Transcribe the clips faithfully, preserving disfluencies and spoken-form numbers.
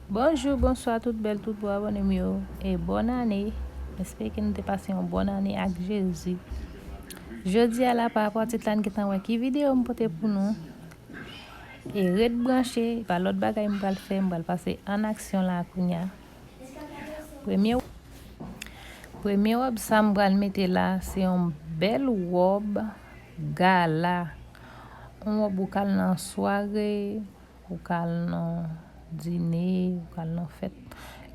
Bonjou, bonswa tout bèl, tout bo abòne m yo. E bòn ane. M espere ke nou te pase yon bòn ane ak Jezi. Jodi a la, pa rapò a tit la, n gentan wè ki videyo m pote pou nou. E ret branche, pa lòt bagay m pral fè, m pral pase an aksyon la kounye a. Premye, premye wòb sa m pral mete la, se yon bèl wòb gala. Yon wòb ou ka al nan sware, ou ka al nan dine, ou ka al nan fèt.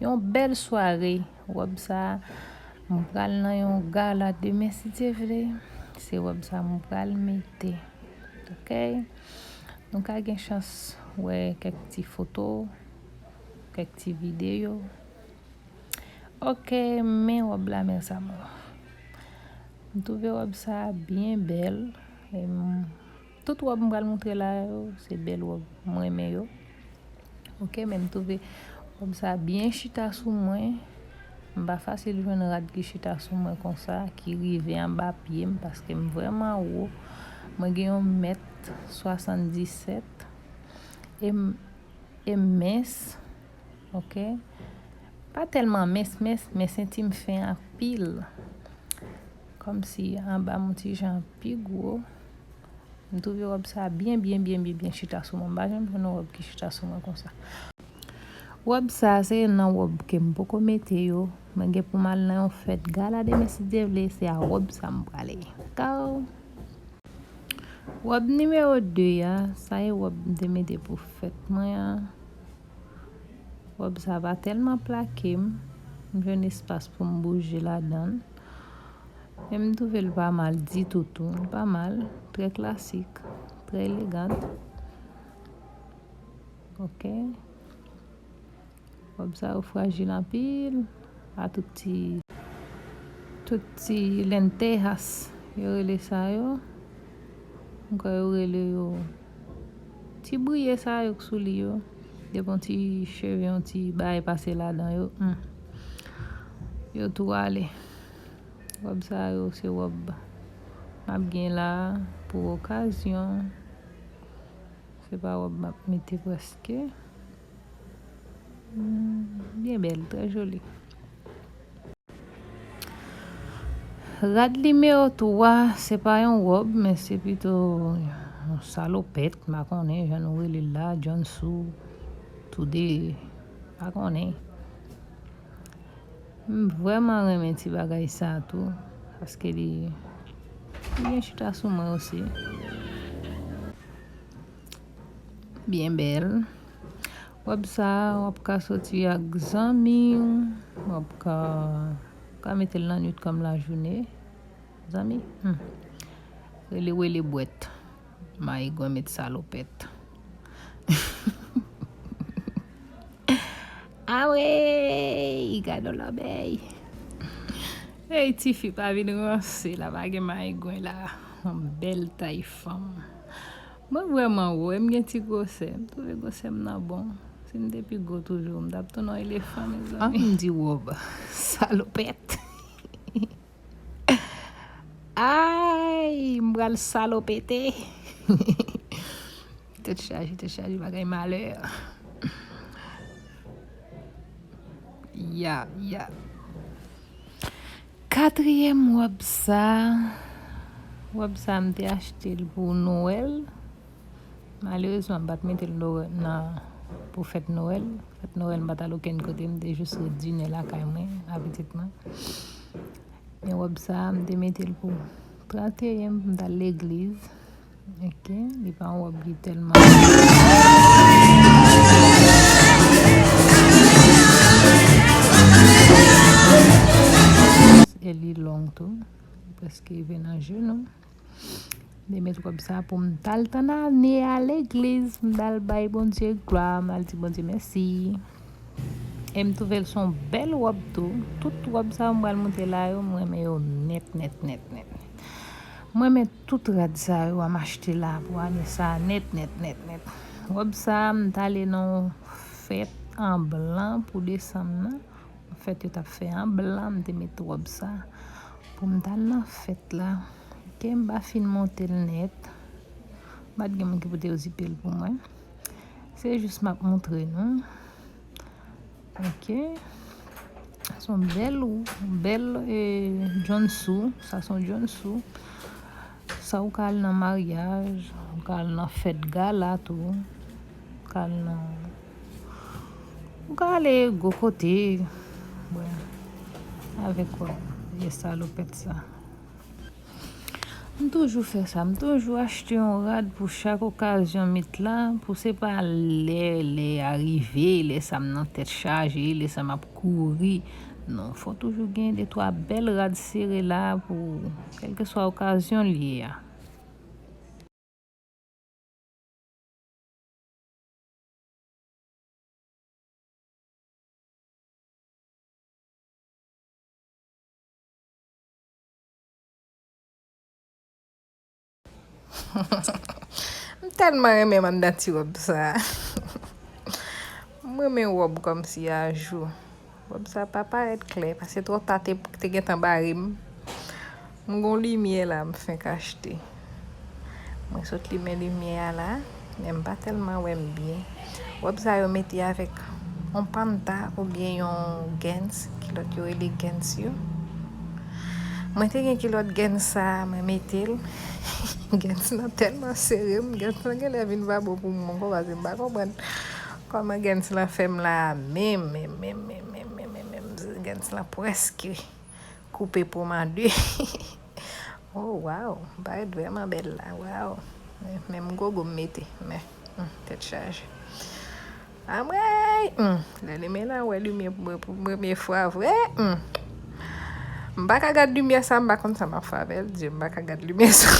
Yon bèl sware. Wòb sa, m pral nan yon gala demen si Dye vle. Se wòb sa m pral mete. Ok? Nou ka gen chans wè kèk ti foto, kèk ti videyo. Ok, men wòb la, mes amours. M twouve wòb sa byen bèl. E m, tout wòb m pral montre la yo, se bèl wòb. M renmen yo. Ok, men m twouve wòb sa byen chita sou mwen. M pa fasil jwenn rad ki chita sou mwen konsa, ki rive anba pye m, paske m vrèman wo. Mwen gen yon mèt swasanndisèt. E m, e m mens. Ok? Pa tèlman mens, mens, men senti m fen anpil. Kòmsi anba m yon ti jan pi gwo. M twouve wòb sa byen, byen, byen, byen, byen chita sou mwen. M pa janm jwenn yon wòb ki chita sou mwen konsa. Wòb sa, se youn nan wòb ke m poko mete yo. Mwen gen pou m al nan yon fèt gala demen si Dye vle, se a wòb sa m prale. Kaw! Wòb nimewo de a, sa e wòb m te mete pou fèt mwen an. Wòb sa pa tèlman plake m. M jwenn espas pou m bouje ladan l. Men m twouve l pa mal ditou tou. L pa mal. Trè klasik. Trè elegant. Ok. Wòb sa yo frajil anpil. A tout ti, tout ti lentejas, yo rele sa yo. M kwè yo rele yo ti briye sa yo k sou li yo. Depi yon ti cheve, yon ti bagay pase ladan yo. Hmm. Yo tou ale. Wòb sa yo, se wòb m ap gen la pou okazyon. Se pa wòb m ap mete prèske. Hmm, byen bèl, trè joli. Rad nimewo twa, se pa yon wòb, men se pito yon salopèt, m pa konnen, jan nou rele l la, jumpsuit, toude, m pa konnen. M vrèman renmen ti bagay sa tou, paske li, li byen chita sou mwen osi. Byen bèl. Wòb sa, w ap ka soti ak zanmi w, w ap ka, ka mete l nan nuit kòm lajounen. Zanmi, hmm. Rele wele bwèt. Mayigwen met salopèt. Awe, gade lòbèy. Ey, tifi pa vin ranse la, pa gen mayigwen la. Yon bèl tay fanm. Mwen vrèman wo, e m gen ti gwosè. M twouve gwosè m nan bon. Si m te pi gwo toujou, m t ap tounen yon elefan, mezanmi. An m di wòb. Salopèt. Ay, m pral salopete. Tèt chaje, tèt chaje, bagay malè. Ya, ya. Katriyèm wòb sa, wòb sa m te achte l pou Nwèl. Malerezman, m pa t mete l nan, pou fèt Nwèl. Fèt Nwèl, m pa t al okenn kote, m te jis ret dine lakay mwen, a pitit mwen. Men wòb sa, m te mete l pou tranteyen, m t al legliz. Ok, li pa yon wòb ki tèlman. E li long tou, li prèske rive nan jenou. M te met wòb sa pou m t al tann ane a legliz, m t al bay Bondye glwa, m al di Bondye mèsi. E m twouve l se yon bèl wòb tou. Tout wòb sa yo m pral montre la yo, m renmen yo nèt, nèt, nèt, nèt, nèt. M renmen tout rad sa yo a m achte la pou ane sa a nèt, nèt, nèt, nèt. Wòb sa a, m t ale nan yon fèt an blan pou desanm nan. Fèt yo t ap fè an blan, m te met wòb sa pou m t al nan fèt la. Ok, m pa fin monte l nèt. M pa t gen moun ki pou te okipe l pou mwen. Se jis m ap montre nou. Ok. Sa se yon bèl, bèl, eh, jumpsuit. Sa se yon jumpsuit. Sa ou ka al nan maryaj, ou ka al nan fèt gala tou. Ou ka al nan, ou ka ale gwo kote. Wè. Avèk wè, vye salopèt sa. M toujou fè sa. M toujou achte yon rad pou chak okazyon m met la, pou se pa lè, lè a rive, lè sa m nan tèt chaje, lè sa m ap kouri. Non, fò toujou gen de twa bèl rad sere la pou kèlkeswa okazyon l ye a. M tèlman renmen m anndan ti wòb sa. M renmen wòb kòmsi a jou. Wòb sa pa parèt klè, paske twò ta te, te gentan bare m. M gon limyè la, m fenk achte. Mwen sot limen limyè a la, men m pa tèlman wè m byen. Wòb sa yo mete avèk yon panta oubyen yon Guess, kilòt yo rele Guess yo. Mwen te gen kilòt Guess sa, mwen mete l. Guess lan tèlman sere m, Guess lan genlè vin pa bon pou mwen ankò, paske m pa konprann kòman Guess lan fè m la a menm, menm, menm, menm, menm, menm, menm, menm, Guess lan prèske koupe po m an de. Oh, wow, parèt vrèman bèl la, wow. Menm gogo m mete, men, hmm, tèt chaje. Anmwey, hmm, lè limen an wè limyè pou mwen pou premye fwa vre, hmm. M pa ka gad limyè sa, m pa konn sa m ap fè avè l, Dye, m pa ka gad limyè sa.